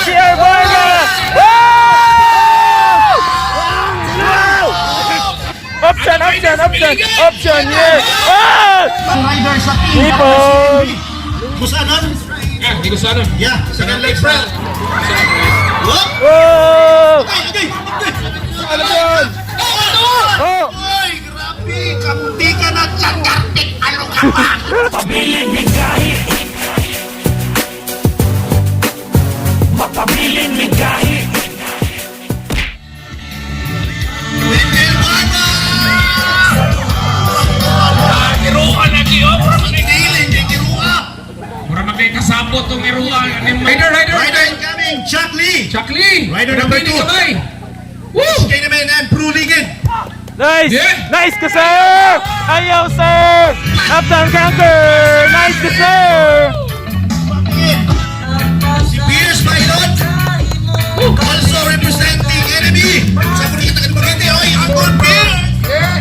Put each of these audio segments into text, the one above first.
CR Vargas! Wow! Wow! Option, option, option, option, yes! Ah! Rider sa team. Ipon! Kusanon? Ah, di ko sana. Yeah, second leg press. Whoop! Wow! Ay, ay, ay! Ano yun? Oh! Ay, grabe! Kamunti ka na tiyan, Ano ka pa? Pabilin migahi. Mapabilin migahi. Wendell Vargas! Iruan na di, oh. Mura man kay- Dili, hindi kirua! Mura man kay kasabot tong iruan. Rider, rider! Rider incoming, Chuck Lee! Chuck Lee! Rider number Napili 2. kamay. Woo! Kay naman and Pro Ligan. Nice! Yeah. Nice ka, sir! Ayaw, sir! Uptown counter! Nice ka, sir! Si Pierce Pilot, also representing enemy. Sa Purita Dumaguete, oy, Uncle Pierce!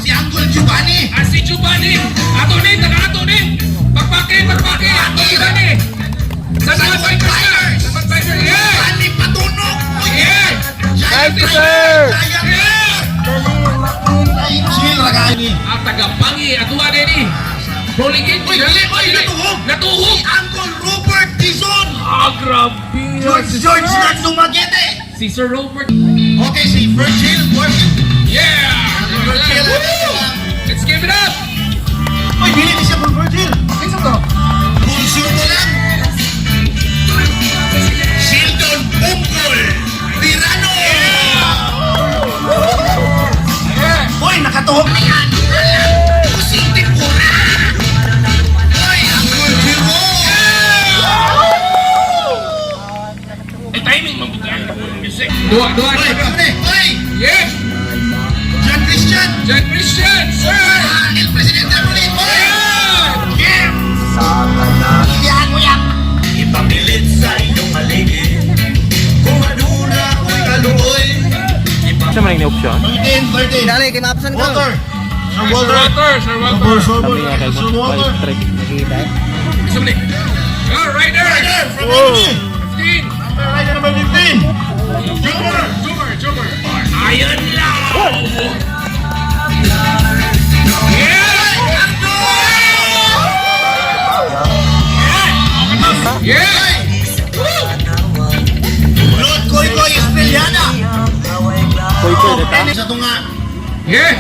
Si Uncle Giovanni. Ah, si Giovanni! Ato ni, taga ato ni! Pagpake, pagpake! Ato Giovanni! Sa mga bikers na! Sa mga bikers, yeah! Giovanni Patunog! Oy, Yeah! Nice ka, sir! Giant! Yeah! Ay, chill, ragani. Ah, taga Pangi, ato ni. Rolling in, Uy, dali, uy, dali. natuhog! Natuhog! Si Uncle Rupert Dizon! Ah, grabe! George George ng Dumaguete! Si Sir Robert. Okay, si Virgil Worship. Yeah! Virgil. Woo! Let's give it up! Uy, dili ni siya po Virgil. Kinsa to? Konsumo lang. Sheldon Bungol Tirano! Uy, nakatuhog na yan! Kusing tempura! Uy, Uncle Jerome! Ay, timing mabuti ang music. Dua, dua. Uy, pre, uy! Yeah! John Christian! John Christian, sir! Ah, El Presidente Muli! Uy! Yeah! Yeah! Yan mo yan! Ipamilit sa inyong haligi. Kung aduna ko'y kaluoy. Siya man yung option? 13, 13. Dali, kay maapsan ko. Walter! Sir Sir Walter! Walter, Sir Walter. Sir Sabi nga kay Walter! Sir Walter! Gusto mo ni? Ah, Rider! Rider from enemy! 15! Rider number 15! Jumper! Jumper, Jumper. Ayun lang! Yeah! Yeah! Lord Koy Koy Estrellana! Koy koy na ta? Sa tunga, Yeah!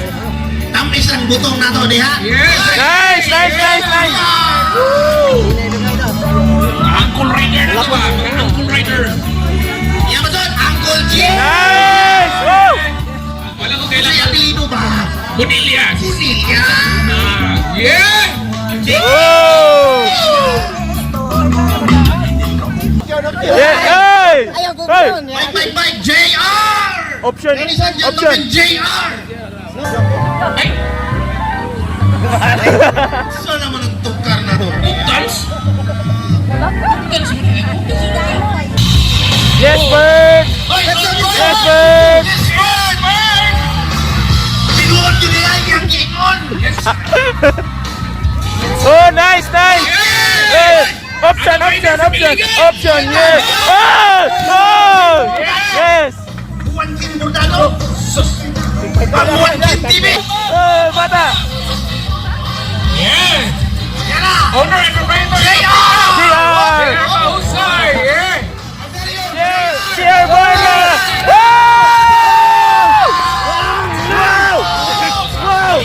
tamis ang butong nato diha. Yes! Nice! Nice! Nice! Nice! Uncle Rider na to ba? Mga Uncle Rider. Yan ba doon? Uncle G! Nice! Woo! Wala ko Sa kailangan. apelido ba? Bonillas. Punilya! Ah, yeah! Woo! Yeah! Hey! Ayaw ko Hey! yun. Mike, Mike, Mike, JR! Option! Ladies and Option! gentlemen, JR! Ay, Saan naman ang tukar na to? dance? Dance mo na. Yes, bird! Oy, Yes, bird! Yes, bird! Bird! Sinuot yun nila yung kingon! Yes! Oh, nice! Nice! Hey! Option! Option! Option! Option! Yes! Oh! Oh! Yes! Juan Kin Bordano! Sus! Juan Kin TV! Oh, bata! Yeah! Yan na! Owner and proprietor! JR! JR! JR Mahusay! Yeah! JR Vargas! Woo! Wow! Wow!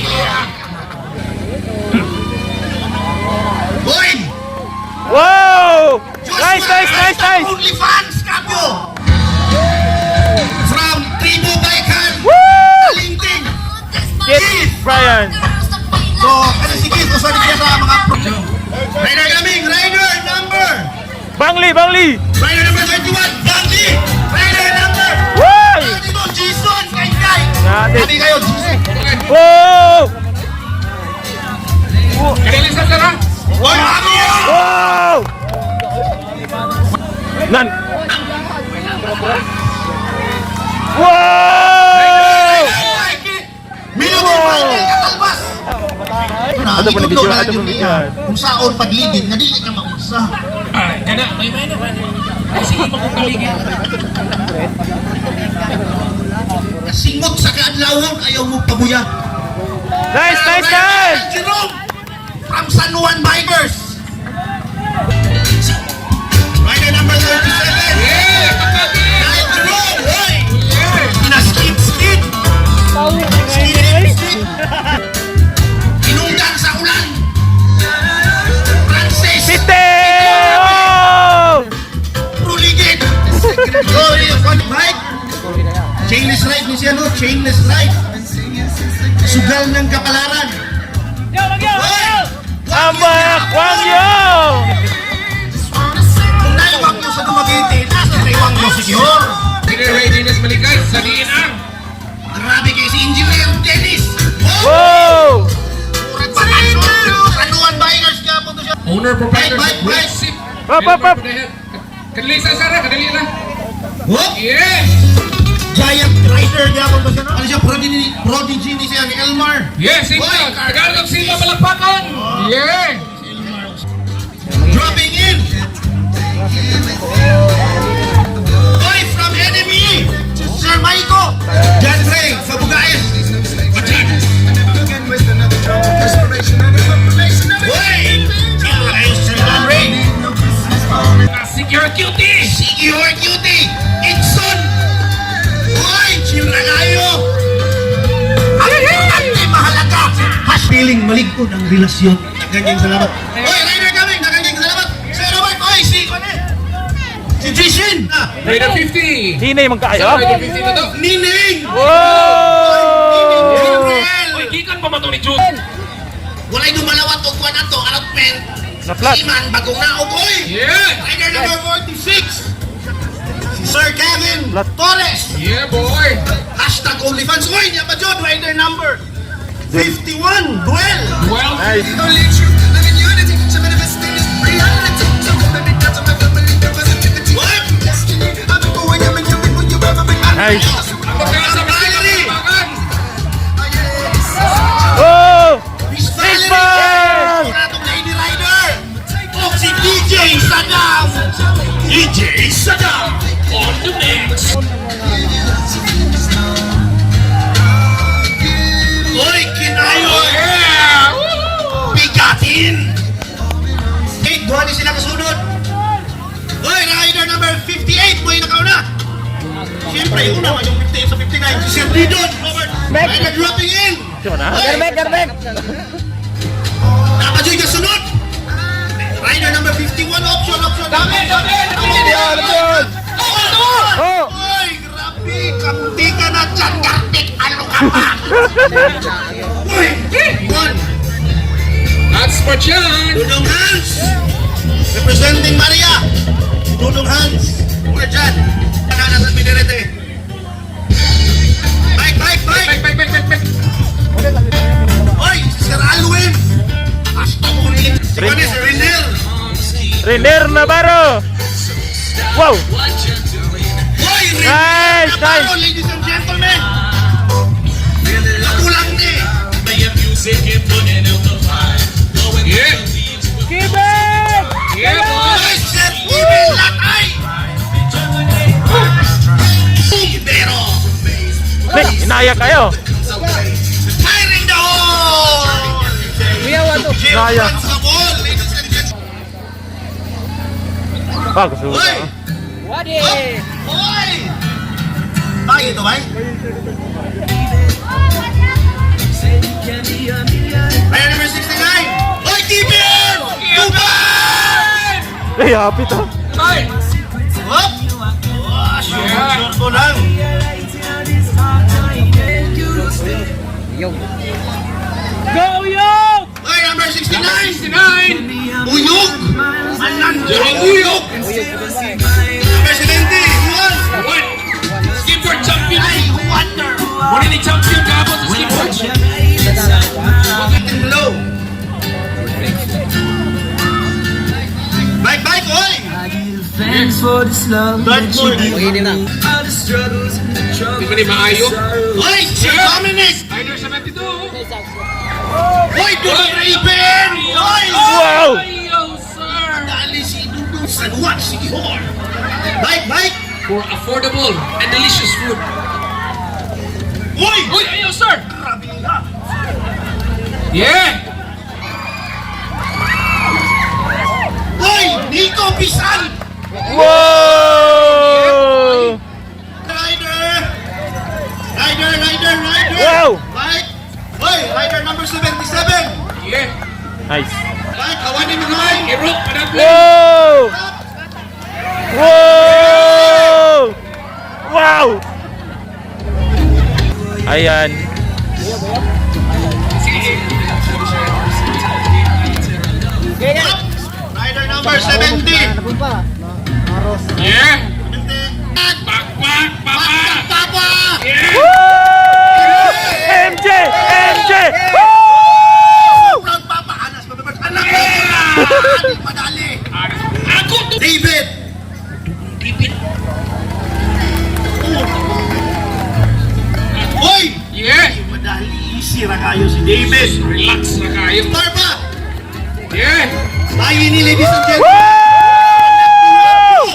Boy! Wow! Nice, nice, nice, nice! Only fans, Kapyo! From Tribo Baikan, Woo! Kalingting! Get Brian! So, ano si Keith? Usa siya sa mga Rider coming! Rider number! Bangli, Bangli! Rider number 31, Bangli! Rider number! Woo! 32, Jason! Kay Kay! Natin. Sabi kayo, Jason! Whoa! Kanili sa sara? Oy, ako! Wow! Nan! Wow! Minuto Michael Katalbas! Ato po na video, ato po na video. Kung saon paglibin, nga dili ka maunsa. Ah, kana, may may na, may na. Ay, sige, magkukaligid. Singot sa kaadlawon, ayaw mo pabuya. Nice, nice, nice! Jerome from San Juan Bikers. Rider number 37. Yeah, pagpaki! Kyle Jerome. Hoy! Pinaskip, skip. Skip, skip. Inunggan sa ulan. Francis Pite! Oh! Ruligid. Sorry, bike. Chainless ride ni siya, no? Chainless ride. Sugal ng kapalaran. Hoy! Ambak! Wangyo! Kung naiwang nyo sa Dumaguete, nasa naiwang nyo secure. Sige, readiness malikay. Sa DNR. Grabe kayo si Engineer Dennis. Oh! Wow! Murag bakasyon. San Juan Bikers ka po to siya. Owner, proprietor, Bike, bike, bike. Sip. Up, up, up. Kadali sa Sara, kadali na. Whoop! Yes! Giant rider gyapon to siya. No? Ano siya? Prodigy, prodigy ni siya ni Elmar. Yes, Silva. Tagalog Silva palakpakan. Yeah! Dropping in. Boy from enemy. Sir Maiko. John Ray sa Bugaes. Hoy! Sino kayo, Sir John Ray? Secure cutie! Secure cutie! Itson! Hoy! Chill na kayo! Ang importante, mahalaga! Hash feeling maligod ang relasyon. Naganyang salamat. Hoy, rider coming! Naganyang salamat! Sir Robert! Hoy, si... Si Jishin! Ah, Rider 50. Hinay man kaayo. Rider 50 na to. Nining! Wow! Gabriel! Uy, gikan pa man to ni Jude. Walay dumalawat og kuan ato, allotment. Na-flat. Iman bagong naog oy. Yeah! Rider number 46. Si Sir Kevin Flat. Torres. Yeah, boy! #OnlyFans. Uy, niya pa John, rider number 51, Duel. Well, Nice. What? Nice. pagkasa Valerie! palakpakan. Oh! Miss Valerie! Valerie! Ito atong lady rider. O si DJ Saddam. DJ Saddam. On the mix. Uy, kinayo. Yeah! Woo! Bigatin! Eight, duha ni sila kasunod. Uy, rider number 58, mo yung nakauna. Siyempre, una man yung 58 sa 59. Si Sir Didon, Robert. Rider dropping in. Siya na. Uy, Nakajoy kasunod. Rider number 51, option, option. Dami, dami, dami. Oh! Uy, grabe. Kamunti ka na dyan, Kartik. Ano ka pa? Uy, one. That's for John. Dudong Hans! Representing Maria! Dudong Hans! We're dyan! Nana sa Pinirete! Bike, bike, bike! Bike, bike, bike, bike, bike. Oy! Si Sir Alwin! Hashtag ulit! Si Kone, si Riner! Riner Navarro! Wow! Oy! Riner Nice, Navarro, nice. ladies and gentlemen! Kulang ni! Yeah! Yeah, boy! Oy, Sir Ibel Latay! Pero! Hey, inaya kayo. Firing the hole! Inaya. Sa ball, ladies and gentlemen! Bago sa Oy! Oy! Bakit ito, bay? Player number 69! Oy, Kevin! Dubai! Hey, happy to. Bye! Hop! Oh, sure, sure ko lang. Go, yo! Oy, number 69! 69! Uyog! Anan, Jerome Uyog! Number 70! Juan! One! Skipboard champion! I wonder! Muna ni champion kahapon sa skipboard. Getting low. Bike, bike, oy! Thanks for this love that you Dartmoor. give me. All the struggles and the Di ba ni troubles. maayo? Oy, Sir Dominic! Rider 72! Oy, Dudong Raven! Oy! Wow! Ayo, sir! Dali si Dudong San Juan, si Gihor! Bike, bike! For affordable and delicious food. Uy! Uy, ayaw, sir! Grabe ka! Yeah! Uy! Nico Pisan! Whoa! Rider! Rider, rider, rider! Wow! Bike! Uy! Rider number 77! Yeah! Nice. Bike, kawanin mo naman! Iro, panagli! Whoa! Whoa! Wow! Ayan. Rider number 70! Yeah! Pakpak, papa! Papa! Yeah! Woo! MJ! MJ! Woo! Proud Papa! Anas, mababas! Anak! Madali! Ako to! David! David! Uy! Yeah! Madali, easy ra kayo si David! Relax na kayo. Barba! Yeah! Bayi ni ladies and gentlemen! Woo!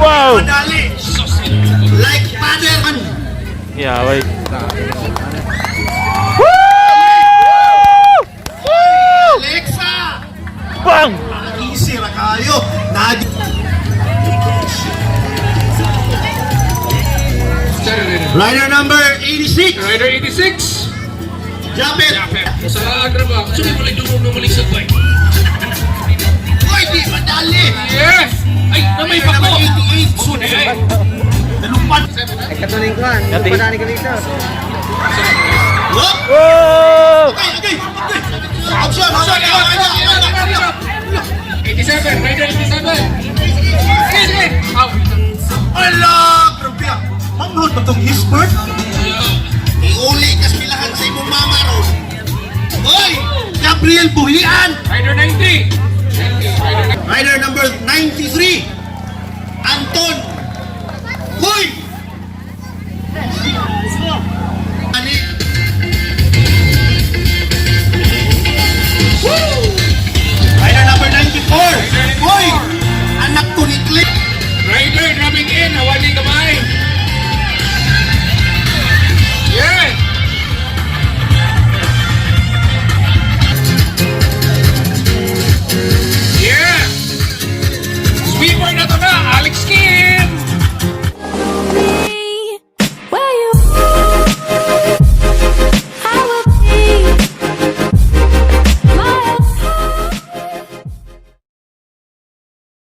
Wow! Madali! Sus! Like father! Yeah, wait. Woo! Woo! Alexa! Bang! Easy ra kayo! Nag Rider number 86! Rider 86! Japet! Japet! Sa agra ba? Sino mo lang dumog na maling sabay? Uy, di madali! Yes! Ay, namay Rider pa ko! number 88! Sune ay! Nalumpan! Gati. Whoop! Whoa! Okay! Option! Option! Option! Option! 87! Rider 87! Sige, sige! Aw! Ala! Grabe ah! Manghod ba itong hisbert? Iuli kas pilahan sa imong mama ron. Hoy! Gabriel Buhian! Rider 90! 90! Rider 90! Rider number 93!